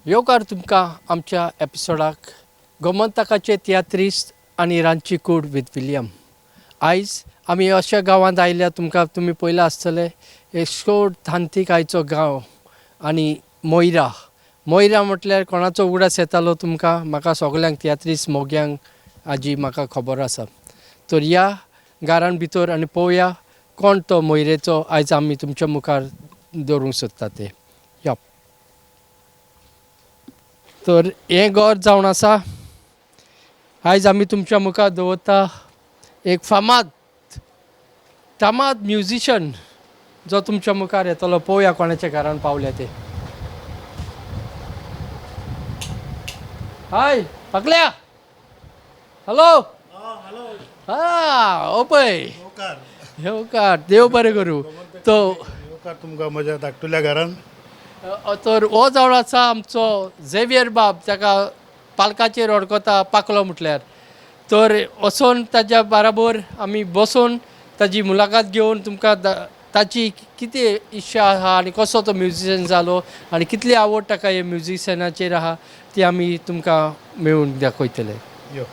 येवकार तुमकां आमच्या एपिसोडाक गोमंतकाचे तियात्रिस्त आनी रांदची कूड विथ विलियम. आयज आमी अशा गांवांत आयल्या, तुमकां तुमी पळयलां आसतलें, एक सोड थांतीक आयचो गांव आनी मोयरा. मोयरा म्हटल्यार कोणाचो उगडास येतालो तुमकां? म्हाका सगल्यांक तियात्रिस्त मोग्यांक आजी म्हाका खबर आसा. तर ह्या घरान भितर आनी पळोवया कोण तो मोयरेचो आयज आमी तुमच्या मुखार दवरूंक सोदता ते. या, तर हें घर जावन आसा आयज आमी तुमच्या मुखार दवरता एक फामाद फामाद म्युजिशन जो तुमच्या मुखार येतलो. पळोवया कोणाच्या घरान पावल्या ते. हाय पाकल्या, हॅलो. हा, ओ पळय, येवकार, देव बरें करूं. तो येवकार तुमकां म्हज्या धाकटुल्या घरान. तर हो जावन आसा आमचो झेवियर बाब, ताका पालकाचेर वळखता पाकलो म्हटल्यार. तर वचोन ताच्या बाराबर आमी बसून ताजी मुलाखत घेवन तुमकां ताची कितें इच्छा आहा आनी कसो तो म्युजिशियन जालो आनी कितली आवड ताका हे म्युजिशनाचेर आहा ती आमी तुमकां मेळून दाखयतले. यो.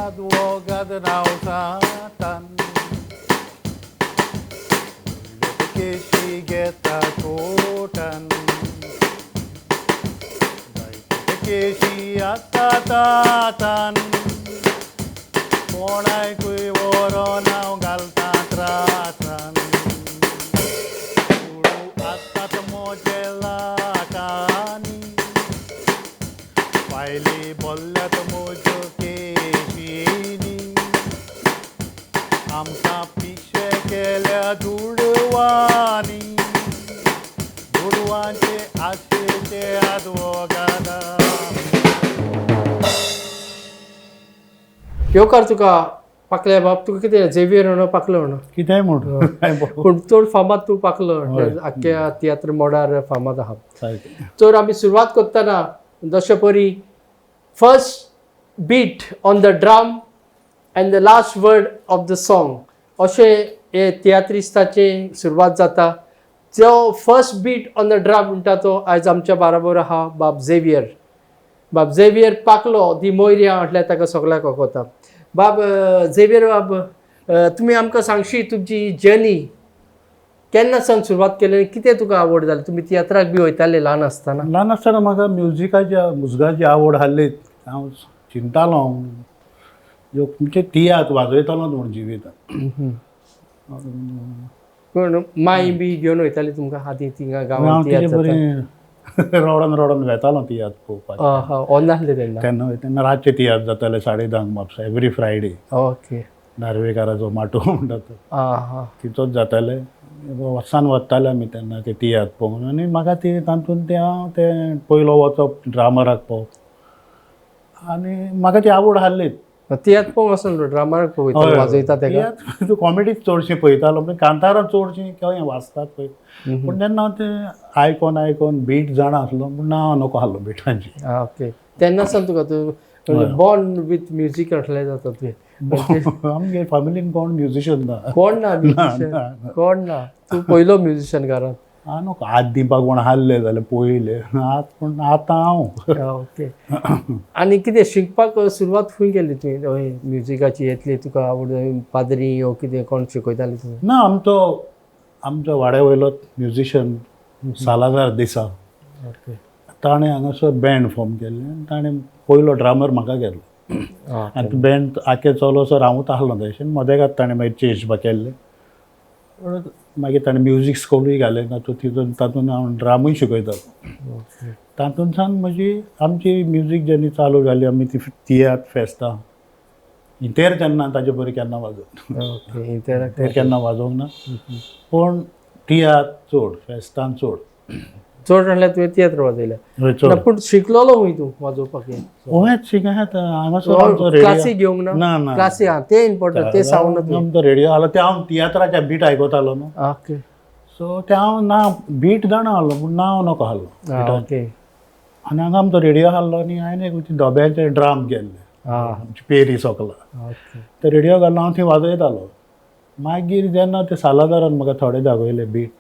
Advogad nausatan Keshi geta totan Keshi atatatan कोणाकूय व्हरोन हांव घालता त्रासान दुडू आसतात म्हजे लाखांनी फायली बोल्ल्यात म्हज्यो केशींनी आमकां पिशे केल्या दुडवांनी दुडवांचे आशेचे आदवोगादा. येवकार तुका पाकल्या बाब. तुका कितें झेवियर म्हणो पाकलो म्हणो? कितेंय म्हण. पूण चड फामाद तूं पाकलो, आख्ख्या तियात्र मोडार फामाद आहा. तर आमी सुरवात करतना जशे परी first beat on the drum and the last word of the song अशें हे तियात्रिस्ताची सुरवात जाता. जो first beat on the drum म्हणटा तो आयज आमच्या बाराबर आहा बाब झेवियर. बाब झेवियर पाकलो दी मोयऱ्या म्हटल्यार ताका सगळ्याक वळखता. बाब झेवियर बाब, तुमी आमकां सांगशी तुमची जर्नी केन्ना सावन सुरवात केली आनी कितें तुका आवड जाली? तुमी तियात्राक बी वयताले ल्हान आसतना? ल्हान आसतना म्हाका म्युजिकाची मुजगाची आवड आहली. हांव चिंतालो हांव ह्यो म्हणजे तियात्र वाजयतालो म्हूण जिवितांत. पूण माय बी घेवन वयताली तुमकां आदीं थिंगा गांवांत हांव तियात्र तिचे बरें रडोन रडोन वेतालो तियात्र पळोवपाक. आं, ऑन आसले तेन्ना? तेन्ना तेन्ना रातचे तियात्र जाताले 10:30 म्हापसा एवरी फ्रायडे. ओके. नार्वेकाराचो माटो म्हणटा तो आं हां. तिचोच जाताले. वर्सान वताले आमी तेन्ना ते तियात्र पळोवंक आनी म्हाका ती तातूंत तें हांव तें पयलो वचप ड्रामराक पळोवप आनी म्हाका ती आवड आहलीच. तियात्र पळोवंक वचून ड्रामार पळयता वाजयता तेका? तूं कॉमेडीच चडशीं पळयतालो, पूण कांतारां चडशीं केन्ना वाचतात पळय. पूण तेन्ना हांव तें आयकोन आयकोन बीट जाणा आसलो, पूण ना नको आसलो बिटांची. आं, ओके. तेन्ना सावन तुका तूं बॉर्न विथ म्युजीक म्हटल्यार जाता तुवें. आमगे फॅमिलीन कोण म्युजिशन ना. कोण ना म्युजिशन? कोण ना? तूं पयलो म्युजिशन घरांत? आं नको आद दिवपाक कोण आहले जाल्यार पयले आत, पूण आतां हांव. ओके. आनी कितें शिकपाक सुरवात खंय केली तुवें हय म्युजिकाची येतली तुका आवड? पाद्री ओ कितें कोण शिकयताले तुका? ना, आमचो आमचो वाड्या वयलो म्युजिशन सालाजार दिसा ओके. ताणें हांगासर बँड फॉर्म केल्लें आनी ताणें पयलो ड्रामर म्हाका केलो. आनी बँड आखे चलो सर हांवूच आहलो तशें मदेकात ताणें मागीर चेंज बा केल्लें. मागीर ताणें म्युजीक स्कॉलूय घालें, तातूंत तातूंत हांव ड्रामूय शिकयतालो. तातूंतल्यान म्हजी आमची म्युजीक जर्नी चालू जाली. आमी ती तियात्र फेस्तां इंतेर तेन्ना ताजे बरें केन्ना वाजोवंक, इंतेर केन्ना वाजोवंक ना, पूण तियात्र चड फेस्तान चड चड म्हणल्यार तुवें तियात्र वाजयल्या. पूण शिकलोलो खंय तूं वाजोवपाक? हेंच शिकत हांगासर क्लासी घेवंक ना? ना, क्लासी आं तें इम्पोर्टंट, तें सांगूं ना. आमचो रेडियो आसलो, तें हांव तियात्राच्या बीट आयकतालो न्हू. ओके. सो तें हांव ना बीट जाणा आहलो पूण नांव नको आहलो. ओके. आनी हांगा आमचो रेडियो आहलो आनी हांवें एक डोब्याचे ड्राम केल्ले आमची पेरी सोकला, ते रेडियो घालो, हांव थंय वाजयतालो. मागीर जेन्ना ते सालादारान म्हाका थोडे दाखयले बीट,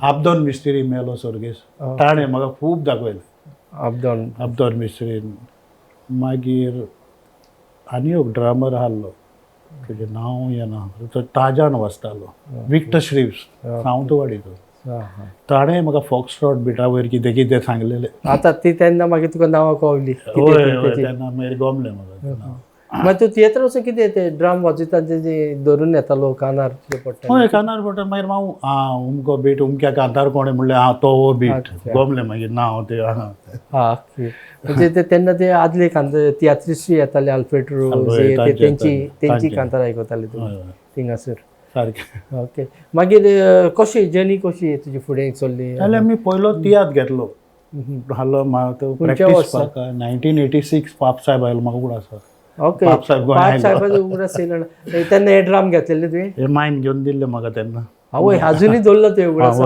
आब्दोन मिस्त्री मेलो सर्गेस, ताणें म्हाका खूब दाखयलें आब्दोन मिस्त्रीन. मागीर आनी एक ड्रामर आहलो, तेजें नांव येना, तो ताजान वाजतालो, विक्टर श्रीव्स, सावंतवाडीचो. ताणें म्हाका फॉक्सट्रॉट बिटा वयर कितें कितें सांगलेलें. आतां ती तेन्ना मागीर तुका नांवां कवली? हय हय, तेन्ना मागीर गमलें म्हाका. मागीर तूं तियेत्र वचून कितें ते ड्राम वाजयता तेजे धरून येतालो कानार पडटा? हय, कानार पडटा. मागीर हांव आं उमको बीट उमक्या कांतार कोणें म्हणलें आं तो हो बीट, गमलें मागीर नांव तें. हां, म्हणजे ते तेन्ना ते आदले कांतार तियात्रिस्टूय येताले, आल्फ्रेड रोज, तेंची कांतार आयकताले तूं थिंगासर सारकें. ओके. मागीर कशी जर्नी कशी तुजी फुडें चल्ली? जाल्यार आमी पयलो तियात्र घेतलो हालो प्रॅक्टीस 1986 पाप साहेब आयलो, म्हाका उगडास आसा. ओके, पाप साहेबाचो उगडास येयलो तेन्ना. हे ड्राम घेतलेले तुवें? हे मायन घेवन दिल्ले म्हाका तेन्ना. आवय, आजुनूय दवरलो ते उगडास?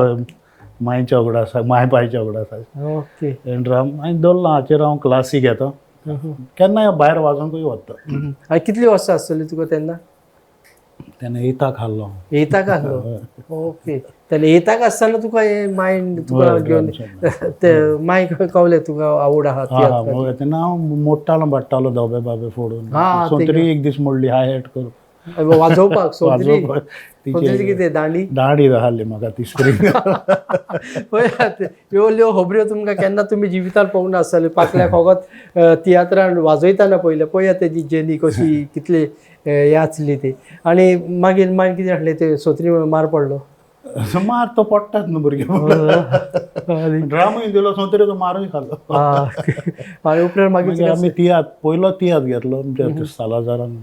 मायच्या उगडास, माय पायच्या उगडास. ओके. हे ड्राम हांवें दवरलो, हाचेर हांव क्लासी घेता, केन्नाय भायर वाजोवंकूय वता. आनी कितली वर्सां आसतली तुका तेन्ना? तेन्ना एताक आहलो. एताक आहलो? ओके. तेन्ना एताक आसतना तुका हें मायंड तुका घेवन ते माय कवलें तुका आवड आहा? तेन्ना हांव मोडटालो बाडटालो धोबे बाबे फोडून. सोंतरी एक दीस मोडली हाय हॅट करून वाजोवपाक. सोंतरी कितें दांडी? दांडी आहली म्हाका ती स्प्रींग. ह्यो खबऱ्यो तुमकां केन्ना तुमी जिवितान पळोवंक नासतल्यो. पाकल्या फकत तियात्रान वाजयतना पळयलें, पळया तेजी जर्नी कशी कितली हें आसली ती. आनी मागीर मागीर कितें आसलें ते सोत्री मार पडलो? मार तो पडटाच न्हू भुरगे, ड्रामूय दिलो सोंतरी तो मारूय खालो. आनी उपरांत मागीर आमी तियात्र पयलो तियात्र घेतलो आमच्या सालाजारान.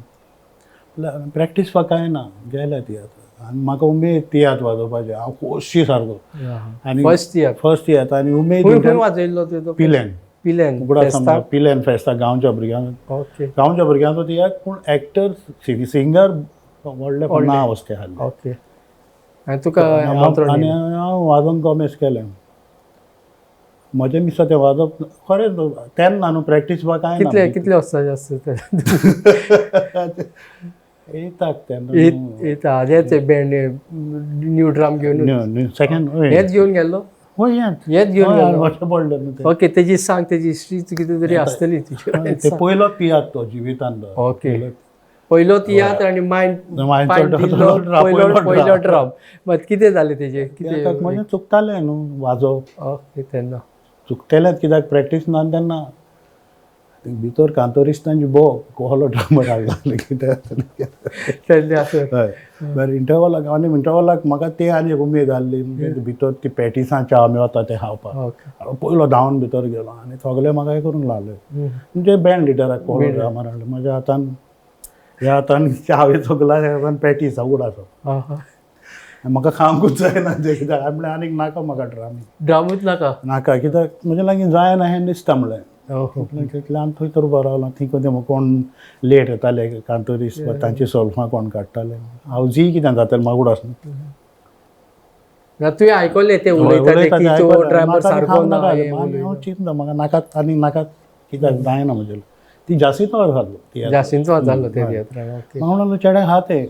प्रॅक्टीस कांय ना, गेले तियात्र. आनी म्हाका उमेद तियात्र वाजोवपाची, हांव खोशी सारको. आनी फर्स्ट तियात्र? फर्स्ट तियात्र. आनी उमेद वाजयल्लो तो पिल्यान, पिल्यान उगडास पिल्यान फेस्ता गांवच्या भुरग्यांक. ओके. गांवच्या भुरग्यांचो तियात्र, पूण एक्टर सिंगर व्हडलें नांव आसतें आहलें. ओके. आनी तुका आनी हांव वाजोवंक कॉमेस केलें. म्हजें मिसा तें वाजप खरें तेन्ना न्हू प्रॅक्टीस बा कांय ना. कितले वर्सां आसता तें? येताक तेन्ना येता हेच बँड न्यू ड्राम घेवन सेकंड हेच घेवन गेल्लो? हय, हेच घेवन गेल्लो. अशें पडलें न्हू तें. ओके. तेजी सांग, तेजी हिस्ट्री कितें तरी आसतली तुजी. पयलो तियात्र तो जिवितांतलो. ओके, पयलो तियात्र आनी मायन पयलो ड्राम. मात कितें जालें तेजें? कितें म्हणजे चुकतालें न्हू वाजोवप. ओके. तेन्ना चुकतलेंच कित्याक प्रॅक्टीस ना तेन्ना. भितर कांतोरिस्तांची बो कोहलो ड्रामर हाडला कितें. हय, बरें. इंटरवलाक आनी इंटरवलाक म्हाका ते आनी एक उमेद आहली, भितर ती पॅटिसां च्या आमी वता तें खावपाक. पयलो धांवन भितर गेलो आनी सगळे म्हाका हें करूंक लागले, म्हणजे बँड लिडराक कोहलो ड्रामर हाडलो. म्हज्या हातान ह्या हातान च्यावेचो ग्लास, ह्या हातान पॅटीस उगडासो. म्हाका खावंकूच जायना तें कित्याक हांवें म्हणलें आनीक नाका म्हाका ड्राम. ड्रामूच नाका? नाका, कित्याक म्हज्या लागीं जायना हें दिसता म्हणलें. तितल्यान थंय तर उबो रावलो. थंय कोण कोण लेट येताले कांतोरीस, तांची सोल्फां कोण काडटाले, हांव जी कितें जातालें म्हाका उगडास ना. तुवें आयकलें ते उलयताले की तो ड्रायव्हर सारको ना? हांव चिंतता म्हाका नाकात आनी नाकात कित्याक जायना म्हजें. ती जासिंतवार जालो, जासिंतवार जालो ते तियात्रान. म्हाका म्हणलो चेड्याक हा ते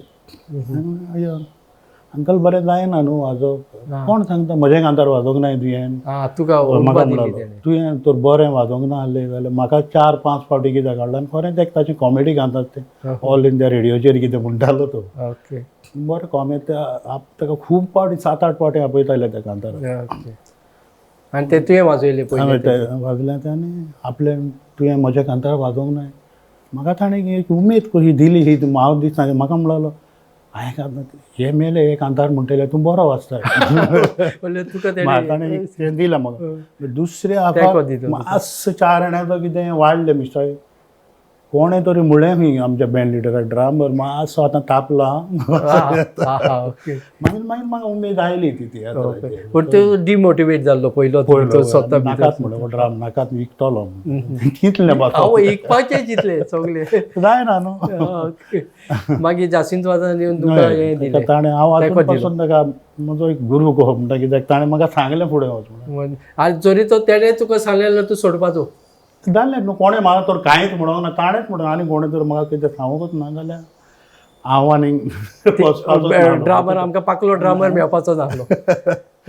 अंकल बरें जायना न्हू वाजोवप, कोण सांगता म्हजें कांतार वाजोवंक नाय तुवें? तुका म्हाका म्हणलो तुवें तर बरें वाजोवंक ना आहलें जाल्यार म्हाका 4-5 फावटी कित्याक हाडलो. आनी खरें तें ताची कॉमेडी कांतार तें ऑल इंडिया रेडियोचेर कितें म्हणटालो तो. ओके. बरें कॉमेडी ताका खूब फावटी 7-8 फावटी आपयताले त्या कांताराक. आनी ते तुवें वाजयलें पयलें? वाजलें तें. आनी आपलें तुवें म्हज्या कांतार वाजोवंक नाय, म्हाका ताणें एक उमेद कशी दिली ही हांव दिसना. म्हाका म्हणलो हांवें हे मेले हे कांतार म्हणटले तूं बरो वाचता. तुका ताणें तें दिलें म्हाका. दुसऱ्या हाफाक मातसो 4 आण्याचो कितें वाडलें मिस्टर. कोणें तरी म्हणलें खंय आमच्या बँड लिडराक ड्रामर मातसो आतां तापला. मागीर मागीर म्हाका उमेद आयली ती तियात्राची. पूण तूं डिमोटिवेट जाल्लो पयलो पयलो नाकात म्हणलें ड्राम नाकात विकतलो कितलें हांव विकपाचें चिंतलें सगळें जायना न्हू. मागीर जासिंत वाजान येवन तुका हें दिलें ताणें. हांव आजून पासून ताका म्हजो एक गुरू कसो म्हणटा कित्याक ताणें म्हाका सांगलें फुडें वच म्हणून. आनी जरी तो तेणें तुका सांगलें जाल्यार तूं सोडपाचो जालें न्हू. कोणें म्हाका तर कांयच म्हणूंक ना, ताणेंच म्हणून आनी कोणें तर म्हाका कितें सांगूंकच ना जाल्यार हांव आनी ड्रामर आमकां पाकलो ड्रामर मेळपाचो नासलो.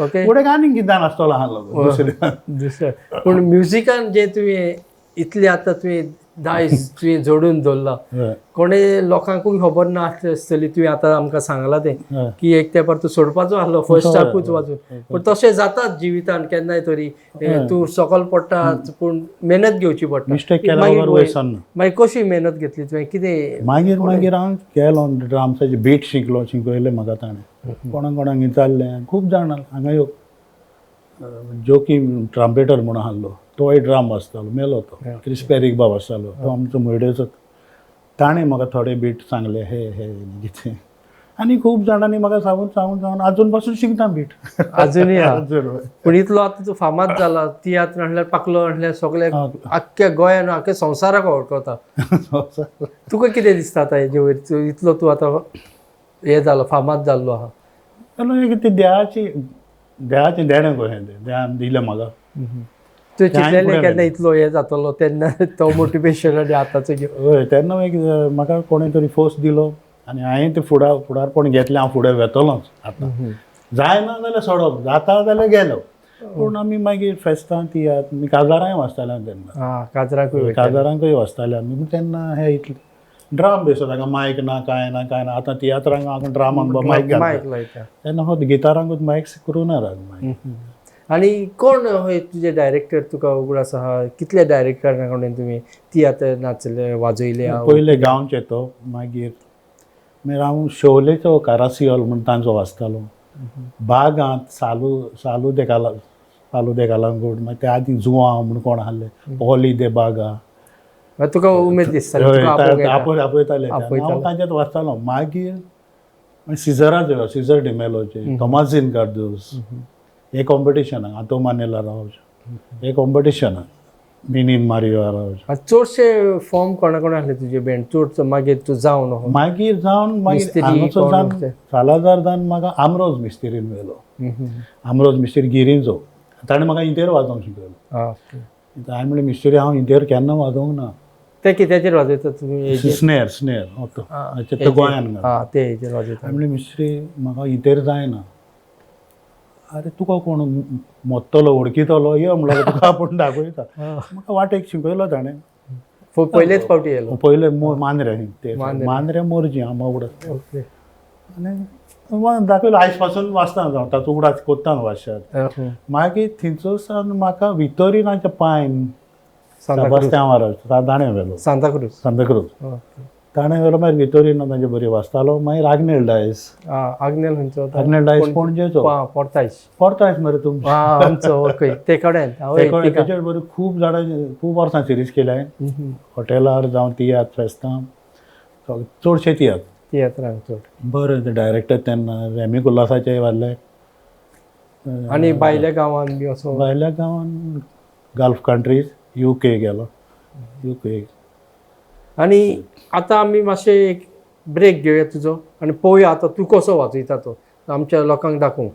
ओके फुडें आनीक कितें नासतलो आहलो दुसरें दुसरें. पूण म्युजिकान जें तुवें इतलें आतां तुवें दायज तुवें जोडून दवरलां, कोणें लोकांकूय खबर ना आसतली. तुवें आतां आमकां सांगलां तें की एक तेंपार तूं सोडपाचो आहलो फर्स्टाकूच वाजून. पूण तशें जातात जिवितान केन्नाय तरी तूं सकल पडटा, पूण मेहनत घेवची पडटा. मिस्टेक केल्या बगर वयसना. मागीर कशी मेहनत घेतली तुवें कितें? मागीर मागीर हांव गेलो ड्राम्साचे बीट शिकलो, शिकयले म्हाका ताणें. कोणाक कोणाक विचारलें खूब जाण हांगा यो जोकीम ट्रांपेटर म्हणून आहलो तोय ड्राम वाजतालो, मेलो तो. क्रिस्पेरीक बाब आसतालो तो आमचो मयडेचो. ताणें म्हाका थोडे बीट सांगले हे हे कितें. आनी खूब जाणांनी म्हाका सांगून सांगून सांगून आजून पासून शिकता बीट आजुनूय. पूण इतलो आतां तूं फामाद जाला तियात्र म्हणल्यार पाकलो म्हणल्यार सगळे आख्ख्या गोंयान आख्ख्या संवसाराक वळखता. तुका कितें दिसता आतां हेजे वयर? इतलो तूं आतां हें जालो फामाद जाल्लो आहा. ती देवाची देवाचें देणें कशें तें देवान दिलें म्हाका. तुवें चिंतलेलें केन्ना इतलो हें जातलो तेन्ना तो मोटिवेशन आनी आतांचो घेवन? हय तेन्ना एक म्हाका कोणें तरी फोर्स दिलो आनी हांवें तें फुडारपण घेतलें. हांव फुडें वेतलोच आतां, जायना जाल्यार सोडप, जाता जाल्यार गेलो. पूण आमी मागीर फेस्तां तियात्र आमी काजारांय वाजताले तेन्ना. काजरांकूय काजारांकूय वाजताले आमी तेन्ना. हे इतले ड्राम बेसो ताका मायक ना कांय ना कांय ना. आतां तियात्रांक हांगा ड्रामांक मायक घालता, तेन्ना फक्त गिटारांकूच मायक करूं ना मायक. आनी कोण हय तुजे डायरेक्टर तुका उगडास आहा? कितले डायरेक्टरा कडेन तुमी तियात्र नाचले वाजयले? पयले गांवचे तो, मागीर मागीर हांव शोलेचो कारासियोल म्हूण तांचो वाजतालो. बागांत सालू सालू देकाला सालू देकालांगूट, मागीर ते आदी जुआंव म्हूण कोण आहले पॉली दे बागा. तुका उमेद दिसताली? आपयताले हांव तांच्यात वाचतालो. मागीर सिजराचो सिजर डिमेलोचे तोमाजीन कार्दोज हे कॉम्पिटिशनाक आतो मानेला राव हे कॉम्पिटिशनाक मिनीन मारियो राव. चडशे फॉर्म कोणा कोणा आसले तुजे बँड चड? मागीर तूं जावन मागीर जावन मागीर हांगासर जावन सालाजार जावन म्हाका आमरोज मिस्त्रीन व्हेलो. आमरोज मिस्त्री गिरींचो, ताणें म्हाका इंतेर वाजोवंक शिकयलो. हांवें म्हणलें मिस्त्री हांव इंतेर केन्ना वाजोवंक ना. ते कित्याचेर वाजयता तुमी? स्नेर स्नेर तो गोंयान. ते हेजेर वाजयता. हांवें म्हणलें मिस्त्री म्हाका इंतेर जायना. अरे तुका कोण मोत्तलो वळखितलो यो म्हणलो तुका आपूण दाखयता. म्हाका वाटेक शिकयलो ताणें. पयलेच फावटी येयलो? पयले मांद्रे ते मांद्रे मोरजी हांव उगडास. ओके. आनी दाखयलो आयज पासून वाचता हांव ताचो उगडास कोत्ता वाचशात. मागीर थंयचो सावन म्हाका वितोरिनाच्या पायन सेबास्त्यांव ताणें व्हेलो सांताक्रूज. सांताक्रूज ताणें व्हेलो. मागीर वितोरिना तांचे बरी वाचतालो. मागीर आग्नेल डायस. आग्नेल खंयचो? आग्नेल डायस पणजेचो. पोर्तायस. पोर्तायस मरे तुमचो आमचो. ओके ते कडेन तेचेर बरी खूब जाणां खूब वर्सां सिरीज केल्या. हॉटेलार जावं तियात्र फेस्तां चडशे तियात्र तियात्रांक चड बरें. ते डायरेक्टर तेन्ना रेमी कुल्लासाचे वाडले. आनी भायल्या गांवान बी असो? भायल्या गांवान गल्फ कंट्रीज UK गेलो UK. आनी आतां आमी मातशें एक ब्रेक घेवया तुजो आनी पळोवया आतां तूं कसो वाजयता तो आमच्या लोकांक दाखोवंक.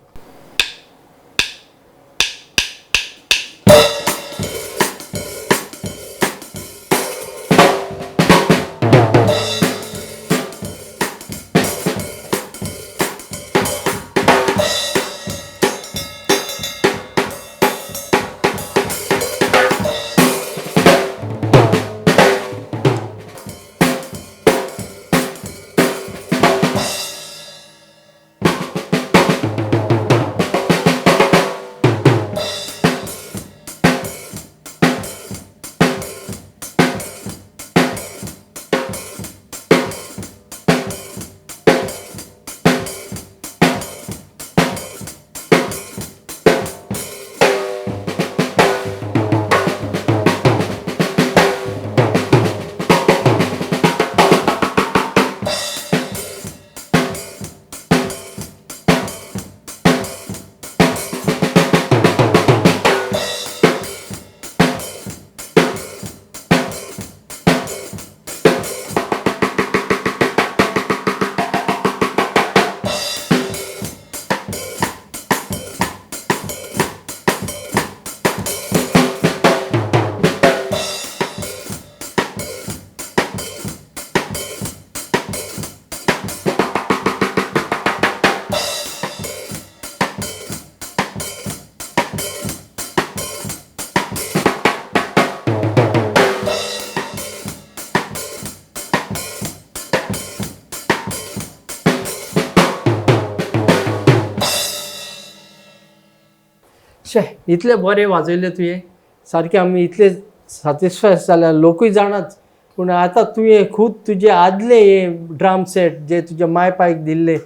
शे इतलें बरें वाजयलें तुवें, सारकें आमी इतले सॅटिस्फाय जाल्या, लोकूय जाणाच. पूण आतां तुवें खूब तुजे आदले हे ड्राम सेट जे तुज्या माय पायक दिल्ले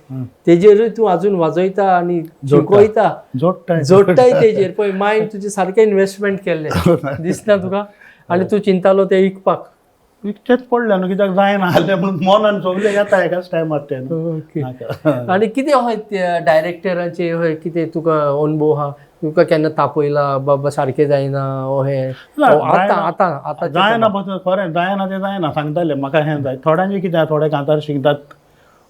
तेजेरूय तूं आजून वाजयता आनी शिकयता, जोडटाय जोडटाय तेजेर. पळय मायन तुजें सारकें इन्वेस्टमेंट केल्लें दिसना तुका, आनी तूं चिंतालो तें विकपाक. विकचेंच पडलें न्हू, कित्याक जायना जालें म्हणून मनान सगळें येता एकाच टायमार तें न्हू. ओके. आनी कितें हय डायरेक्टरांचे हय कितें तुका अनुभव आहा, तुका केन्ना तापयला बाबा सारकें जायना ओ हें? ना, आतां आतां आतां जायना पासून खरें जायना तें जायना सांगताले म्हाका हें जाय. थोड्यांचें कितें आहा, थोडे कांतार शिकतात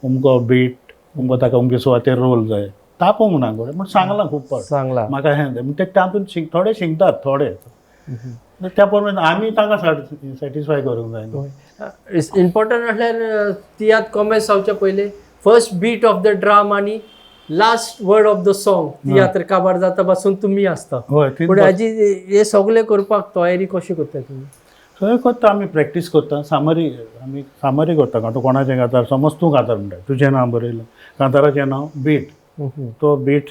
अमको बीट अमको ताका अमके सुवातेर रोल जाय, तापोवंक ना गोडे पूण सांगलां खूब फावट सांगला म्हाका हें जाय. ते तातूंत थोडे शिकतात थोडे, त्या प्रमाणे आमी तांकां सॅटिस्फाय करूंक जाय न्हू. इम्पॉर्टंट म्हटल्यार तियात्र कॉमेस जावच्या पयलीं first beat of the drum आनी last word of the song तियात्र काबार जाता पासून तुमी आसता. हय, पूण हाजी हे सगळें करपाक तयारी कशी करता तुमी? सगळें करता आमी, प्रॅक्टीस करता. सामरी आमी सामरी करता. आतां कोणाचें कांतार समज तूं कांतार म्हणटा, तुजें नांव बरयलें, कांताराचें नांव बीट, तो बीट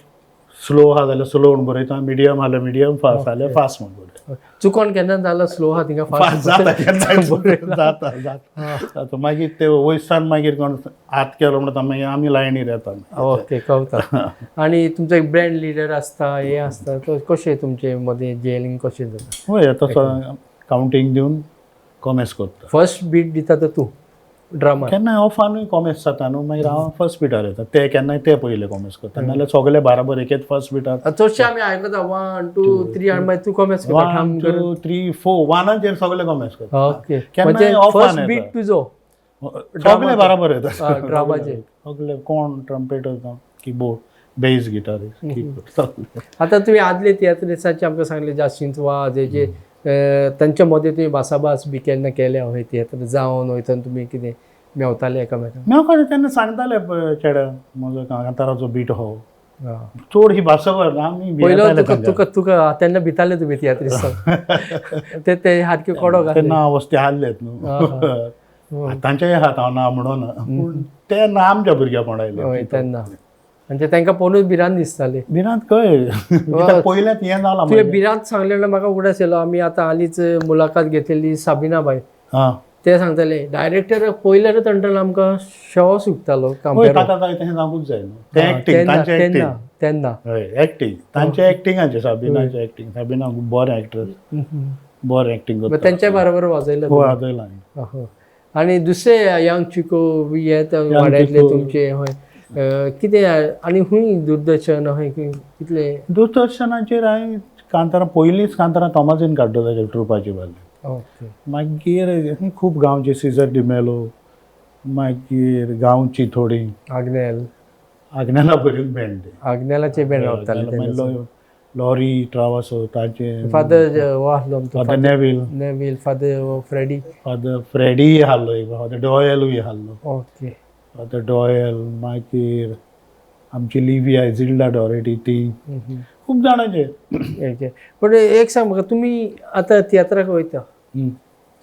स्लो आहा जाल्यार स्लो म्हूण बरयता, मिडियम आहा जाल्यार मिडियम, फास्ट आहा जाल्यार फास्ट म्हूण बरयता. चुकोन केन्ना जालो स्लो आहा थिंगा फास्ट जाता केन्ना, जाता जाता. मागीर ते वयसान मागीर कोण हात केलो म्हणटा मागीर आमी लायनीर येता. ओके, कळटा. आनी तुमचो एक ब्रँड लिडर आसता, हें आसता, तो कशें तुमचे मदें जेलिंग कशें जाता? हय, तसो कावंटींग दिवन कॉमेस करता. फर्स्ट बीट दिता तो तूं ड्रामार? केन्नाय ऑफानूय कॉमेस जाता न्हू, मागीर हांव फर्स्ट बिटार येता, ते केन्नाय ते पयले कॉमेस करता, नाल्यार सगळे बाराबर एकेच फर्स्ट बिटार. चडशे आमी आयकता 1 2 3 आनी मागीर तूं कॉमेस करता. 1 2 3 4 वनाचेर सगळे कॉमेस करता. ओके, म्हणजे फर्स्ट बीट तुजो सगळे बराबर येता ड्रामाचेर सगळे, कोण ट्रम्पेटर जावं किबोर्ड बेज गिटार. आतां तुवें आदले तियात्रिसांचे आमकां सांगलें जासिंत वाज हेजे तांच्या मदें तुवें भासाभास बी केन्ना केल्या हय तियात्र जावन वयतना तुमी कितें मेवताले एकामेकांक? मेवता तेन्ना सांगताले चेड्या म्हजो कांताराचो बीट हो चड ही भासाभास आमी पयलो तुका तुका तेन्ना भिताले तुमी तियात्रिस्तांक ते ते सारके कडक तेन्ना वस्ती आहलेत न्हू, तांचेय हात हांव ना म्हणून, पूण ते ना आमच्या भुरग्यापण आयले हय तेन्ना, म्हणजे तांकां पळोवनूच भिरांत दिसताली. भिरांत खंय पयलेंच हें जालां. तुवें भिरांत सांगलें म्हणल्यार म्हाका उगडास येयलो, आमी आतां हालींच मुलाखत घेतलेली साबिना बाय, ते सांगताले डायरेक्टर पयल्यार तंटल आमकां शॉ सुकतालो. ताका जाय तें जावंकूच जाय न्हू, तें एक्टींग तांचें एक्टींग तेन्ना. हय एक्टींग तांचें एक्टिंगाचें, साबिनाचें एक्टींग, साबिना बरें एक्ट्रेस, बरें एक्टींग करता. तेंच्या बरोबर वाजयलें? वाजयलां. आनी दुसरे यंग चिको बी हे वाड्यांतले तुमचे हय कितें आनी खूंय दूरदर्शन हय कितले? दूरदर्शनाचेर हांवें कांतारां पयलींच कांतारां तोमाजीन काडटले ट्रुपाची बाजू. ओके. मागीर खूब गांवची सिजर डिमेलो, मागीर गांवची थोडी आग्नेल, आग्नेला बरीच बँड, आग्नेलाचे बँड वापरताले. लॉरी ट्रावासो तांचे फादर हो आसलो आमचो father Neville, Neville, father Freddy, father Freddy आहलो एक, फादर डॉयलूय आहलो. ओके, फादर डॉयल, मागीर आमची लिविया झिल्डा डॉरेटी, ती खूब जाणांचे. ओके. पूण एक सांग म्हाका, तुमी आतां तियात्राक वयता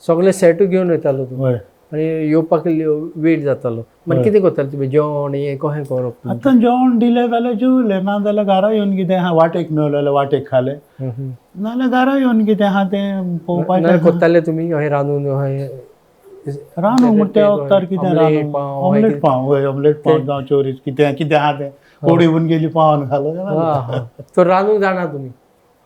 सगळे सेटू घेवन वयतालो तूं? हय. आनी येवपाक वेट जातालो, मागीर कितें करताले तुमी जेवण हें कशें करप? आतां जेवण दिलें जाल्यार जेवलें, ना जाल्यार घरा येवन कितें आहा वाटेक मेवलें जाल्यार वाटेक खालें, नाजाल्यार घरा येवन कितें आहा तें पळोवपाचें. करताले तुमी अहें रांदून? अहें रांदूंक म्हण त्या वखतार कितें रांदूंक ऑमलेट पाव, हय ऑमलेट पाव जावं चोरीस कितें कितें आहा तें कोडी हून गेली पावान खालो. तो रांदूंक जाणा तुमी?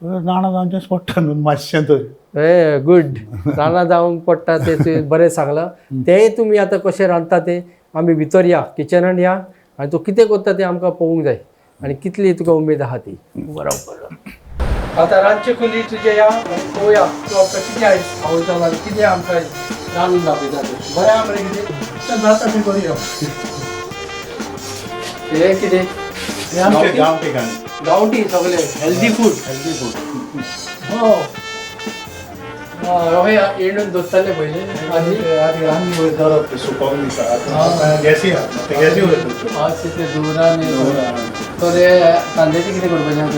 जाणा जावचेंच पडटा न्हू मातशें तरी. ए गुड, रानां जावंक पडटा तें तुवें बरें सांगलां. तेंय तुमी आतां कशें रांदता तें आमी भितर या, किचनान या आनी तूं कितें करता तें आमकां पळोवंक जाय आनी कितली तुका उमेद आहा ती. बरोबर. आतां रांदचे कुली तुजें या आनी पळोवया तूं आमकां कितें आयज आवडटा आनी कितें आमकां रांदून दाखयता तें. बरें आहा मरे कितें जाता तें करुया. हें कितें? गांवठी गांवठी सगळें हेल्दी फूड. हेल्दी फूड हो हय, येणून दवरताले पयलीं. आदी रान्नी वयर दवरप सुकोवंक दिता, आतां गॅसी आहा ते गॅसी वयर दवरच्यो. हय तितले धुवरान तर हे कांद्याचें कितें करपाचें आहा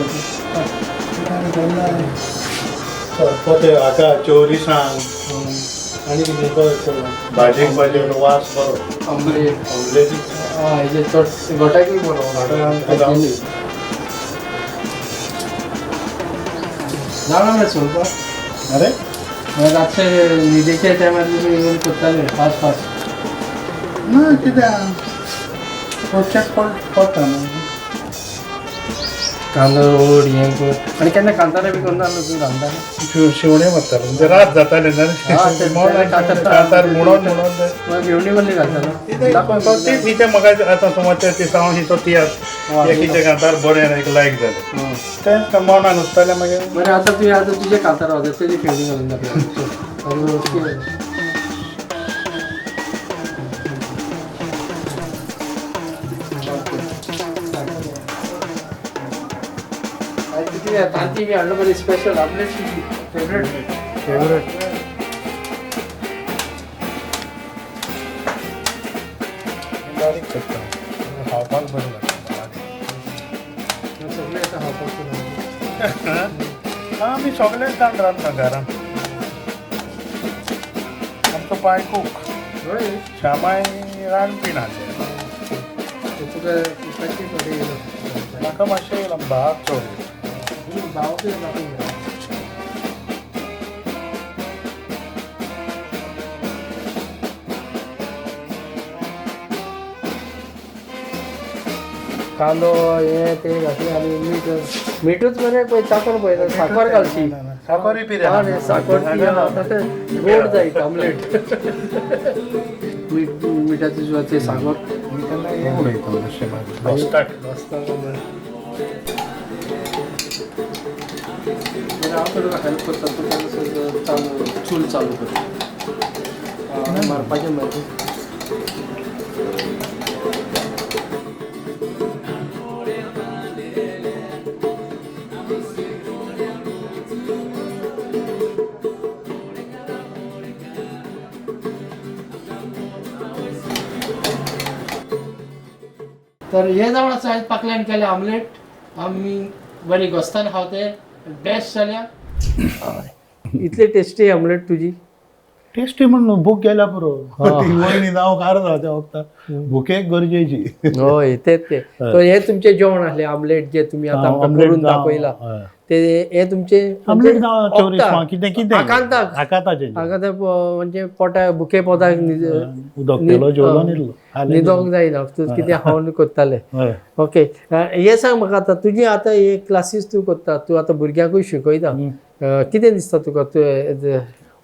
ते हाका चोरिसांक आनी कितें भाजयेक भाजयेक वास बरो, ऑमलेट, ऑमलेटीक हय हेजे चड गोठाकूय बरो. जाणा मरे सोलपाक. अरे रातचे न्हिदेच्या टायमार तुमी येवन करताले फास्ट फास्ट. ना कित्याक चेक पडटा न्हू. कांदो ओड हें कर आनी केन्ना कांतारां बी करना आसलो तूं रांदताना? शेवणे मारतालो म्हणजे रात जाताले ना कांतार म्हणून म्हणून घेवणी कसली घालतालो? तीच हिचे म्हाका आतां समज ते हांव हिचो तियात्र एकीचे कांतार बरें एक लायक जालें तें मौनान उरतालें मागीर. बरें आतां तुवें आतां तुजें कांतार वाजय तेजी फेणी घालून दाखय. तांती बी हाडलो बरी स्पेशल आमलेट फेवरेट फेवरेट. बारीक करता खावपाक बरें लागता. सगळें येता खावपाक. आमी सगळेच जाण रांदता घरान. आमचो पाय कूक श्यामाय रांदपी नासलें. तुका कुकाची थोडी म्हाका मातशें येयलां भात चड. भाव. कांदो हे ते घातले आनी मीठ मिठूच मरे पळय चाकून पळयता साकर घालची. साकरूय पिरे साकर गोड जायत आमलेट. मीठ मिठाची सुद्दां ते साकर हांव तुका हेल्प करता. तूं चालू चूल चालू कर मारपाचें मागीर. तर हे जावन आसा आयज पाकल्यान केलें आमलेट. आमी बरी गोस्तान खावते बेस्ट जाल्या. इतली टेस्टी आमलेट तुजी. टेस्टी म्हणून भूक गेल्या पुरो. वयनी जावं कार जावं त्या वखता भुकेक गरजेची. हय तेच ते. तर हे तुमचें जेवण आसलें आमलेट जे तुमी आतां आमकां करून दाखयलां ते हे तुमचे आमलेट जावं चोरीस कितें कितें आकांताक आकांताचें आकांताक म्हणजे पोटा भुके पोटाक उदक पिलो जेवलो न्हिदलो न्हिदोंक जायना तूं कितें खावन करताले. ओके हें सांग म्हाका आतां तुजी आतां हे क्लासीस तूं करता, तूं आतां भुरग्यांकूय शिकयता, कितें दिसता तुका? तूं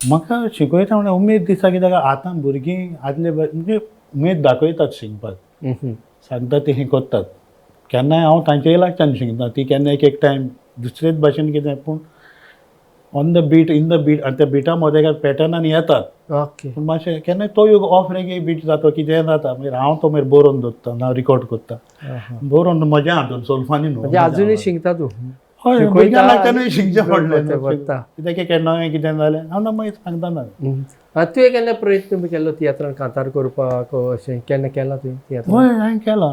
म्हाका शिकयता म्हणल्यार उमेद दिसता कित्याक आतां भुरगीं आदले म्हणजे उमेद दाखयतात शिकपाक, सांगता ती करतात. केन्नाय हांव तांचे लागच्यान शिकता, ती केन्ना एक एक टायम दुसरेच भाशेन कितें पूण on the beat in the beat आनी त्या बिटा मदें पॅटर्नान येतात. ओके पूण मातशें केन्नाय तो एक ऑफ रेगे बीट जाता कितें जाता मागीर हांव तो मागीर बरोवन दवरता ना रिकॉर्ड करता बरोवन मजा हातून सोल्फानी न्हू. म्हणजे आजुनूय शिकता तूं? हय भुरग्यां लागच्यानूय शिकचें पडलें कित्याक केन्ना कितें जालें हांव ना मागीर सांगता ना. तुवें केन्ना प्रयत्न बी केल्लो तियात्रान कांतार करपाक अशें केन्ना केला तुवें तियात्रान? हय हांवें केला.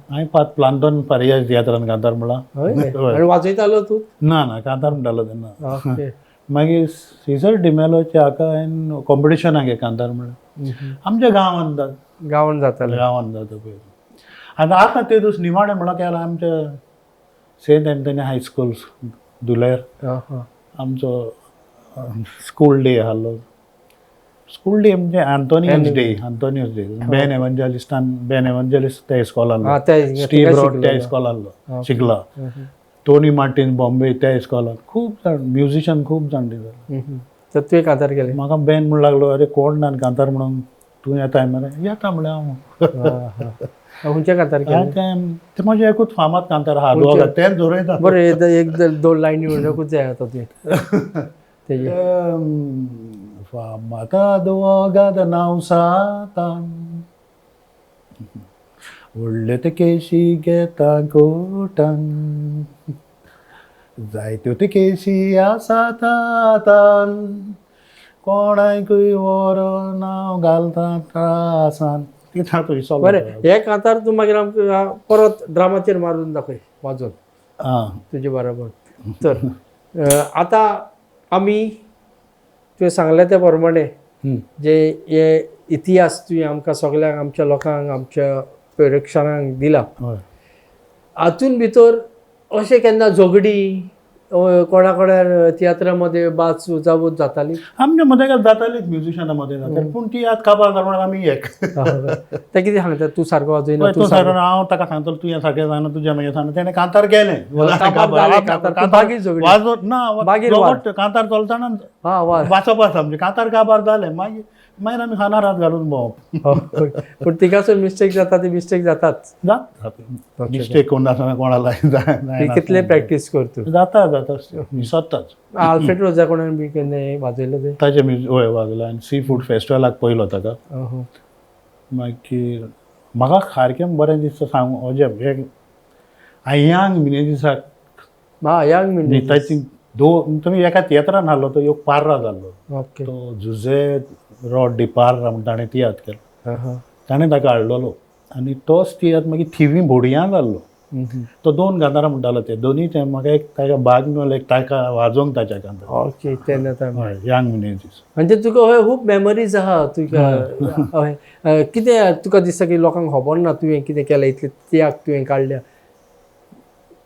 हांवें पात प्लांतोन फारिया तियात्रान कांतार म्हणलां. हय वाजयतालो तूं? ना ना कांतार म्हणटालो तेन्ना. मागीर सिजर डिमेलोच्या हाका हांवें कॉम्पिटिशनाक एक कांतार म्हणलें आमच्या गांवांत गांवांत जातालें. गांवांत जाता पळय. आनी आतां ते दीस निमाणें म्हणल्यार केलां आमच्या सेंट एंथनी हायस्कूल धुलेर आमचो स्कूल डे आहलो. स्कूल डे म्हणजे आंतोनियस डे, आंतोनियस डे बेन एवंजलिस्टान बेन एवंजलिस्ट त्या इस्कॉलान, स्टीव रॉड त्या इस्कॉलान शिकला, टोनी मार्टीन बॉम्बे त्या इस्कॉलान, खूब जाण म्युजिशन खूब जाण जाले. तर तुवें कांतार केलें? म्हाका बेन म्हण लागलो अरे कोण ना कांतार म्हणून तूं येताय मरे? येता म्हणलें हांव. खंयच्या कांतार केलें? तें म्हजें एकूच फामाद कांतार आहा दोगा तेंच दवरयता. बरें एक दोन लायनी म्हणटकूच जाय आतां तुवें तेजें. फामाद दोगाद नांव सातान व्हडले ते केशी घेता कोटान जायत्यो ते केशी आसात आतां कोणाकूय व्हरोन हांव घालता त्रासान. बरें हे कांतार तूं मागीर आमकां परत ड्रामाचेर मारून दाखय वाजोवन तुजे बरोबर. तर आतां आमी तुवें सांगलें त्या प्रमाणे जे हे इतिहास तुवें आमकां सगल्यांक आमच्या लोकांक आमच्या प्रेक्षकांक दिला, हातून भितर अशें केन्ना झगडी कोणा कोणा तियात्रा मदें बाच जावूच जाताली. आमच्या मदें जातालीच, म्युजिशना मदें जाताली, पूण ती आतां काबार जाली म्हणून आमी एक. ते कितें सांगता, तूं सारको वाजयना, तूं सारको, हांव ताका सांगतलो तूं हें सारकें जायना, तुजें मागीर सांगता. तेणें कांतार केलें, वाजोत ना, कांतार चलतना वाचप आसा म्हणजे कांतार काबार जालें, मागीर मागीर आमी खानार हात घालून भोंवप. पूण तिकासून मिस्टेक जाता, ती मिस्टेक जाताच. जाता मिस्टेक, कोण आसना कोणाला. कितले प्रॅक्टीस करतू जाता, जाता, विसरताच. आल्फ्रेड रोजा कोणान बी केन्ना वाजयलो ते? ताजे म्युजीक हय वाजयलो आनी सी फूड फेस्टिवलाक पयलो ताका. मागीर म्हाका सारकें बरें दिसता सांगू, अजें आयांग मिनेजीसाक. आयांग मिनेजीस ताची दो तुमी एका तियात्रान हाडलो, तो एक पार्रा जाल्लो, तो जुजे रॉड डी पार्रा म्हण ताणें तियात्र केलो, ताणें ताका हाडलेलो आनी तोच तियात्र मागीर थिवी बोडयां जाल्लो. तो दोन कांतारां म्हणटालो, ते दोनूय ते म्हाका एक ताका भाग मेळ्ळो, एक ताका वाजोवंक ताच्या कांतार. ओके, तेन्ना हय, यांग मिनेजीस. म्हणजे तुका हय खूब मेमरीज आहा तुका. हय, कितें तुका दिसता की लोकांक खबर ना तुवें कितें केलें, इतले त्याग तुवें काडल्या,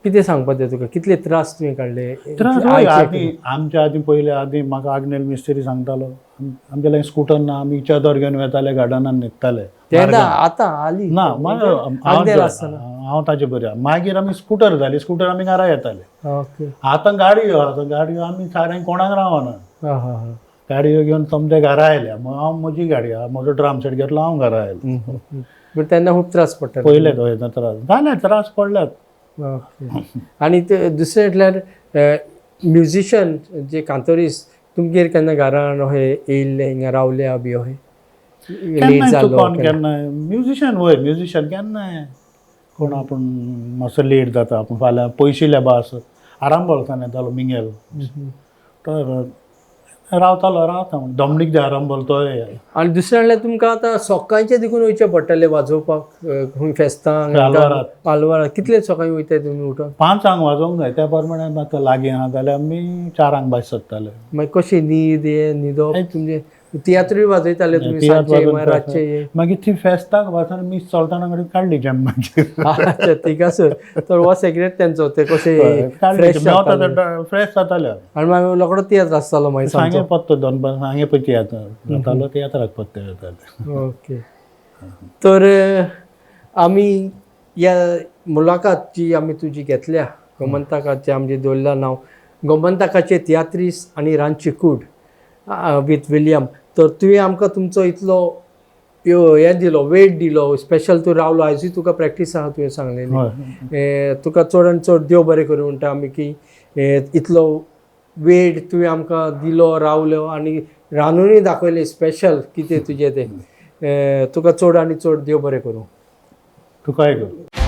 कितें सांगपाचें तुका, कितले त्रास तुवें काडले? त्रास आदीं आमच्या आदीं पयले आदीं म्हाका आग्नेल मिस्त्री सांगतालो, आमच्या लागीं स्कुटर ना, आमी चदर घेवन वेताले, गार्डनान न्हिदताले. आतां आली ना, हांव ताचे बरें. मागीर आमी स्कुटर जाली, स्कुटर आमी घरा येताले. आतां गाडयो, आतां गाडयो आमी साऱ्यांक कोणाक रावना, गाडयो घेवन समजे घरा आयल्या. हांव म्हजी गाडी, म्हजो ड्राम सेट घेतलो, हांव घरा आयलो. पूण तेन्ना खूब त्रास पडटा पयले, त्रास जाले, त्रास पडल्यात. आनी ते दुसरें म्हटल्यार म्युजिशन जे कांतोरीस तुमगेर केन्ना घरान अशें येयल्ले, हिंगा रावल्या बी अशें? केन्नाय चुकोन, केन्नाय म्युजिशन, वय म्युजिशन केन्नाय कोण आपूण मातसो लेट जाता, आपूण फाल्यां पयशिल्ल्या बास आरांबोलसान येतालो मिंगेल, तर रावतालो, रावता दोमनीक दे आरांबोल तोय. आनी दुसरें म्हणल्यार तुमकां आतां सकाळचें देखून वयचें पडटलें वाजोवपाक खंय फेस्तांक, आलवाराक, कितले सकाळीं वयताय तुमी उठोन? 5 वाजोवंक जाय, त्या प्रमाणे आतां लागीं आहा जाल्यार आमी 4 भायर सरताले. मागीर कशी न्हीद हें न्हिदप तुमचें? तियात्रूय वाजयताले तुमी सांजचे, रातचे? मागीर ती फेस्ताक वचून मीस चलतना कडेन काडली जॅम मागीर. अच्छा, ठीक आसा. तर हो सिगरेट तेंचो, ते कशे फ्रेश जाताले आनी मागीर रोकडो तियात्र आसतालो. मागीर सांगे पत्तो दनपार सांगे पळय तियात्र जातालो, तियात्राक पत्ते जाताले. ओके, तर आमी ह्या मुलाखत जी आमी तुजी घेतल्या गोमंतकाचें, आमचें दवरलां नांव गोमंतकाचे तियात्रीस आनी रांदची कूड विथ विलियम, तर तुवें आमकां तुमचो इतलो हें दिलो, वेट दिलो, स्पेशल तूं रावलो, आयजूय तुका प्रॅक्टीस आहा तुवें सांगलेली, तुका चड आनी चड देव बरें करूं म्हणटा आमी की इतलो वेळ तुवें आमकां दिलो, रावलो आनी रांदूनय दाखयलें स्पेशल कितें तुजें तें, तुका चड आनी चड देव बरें करूं. तुकाय करूं.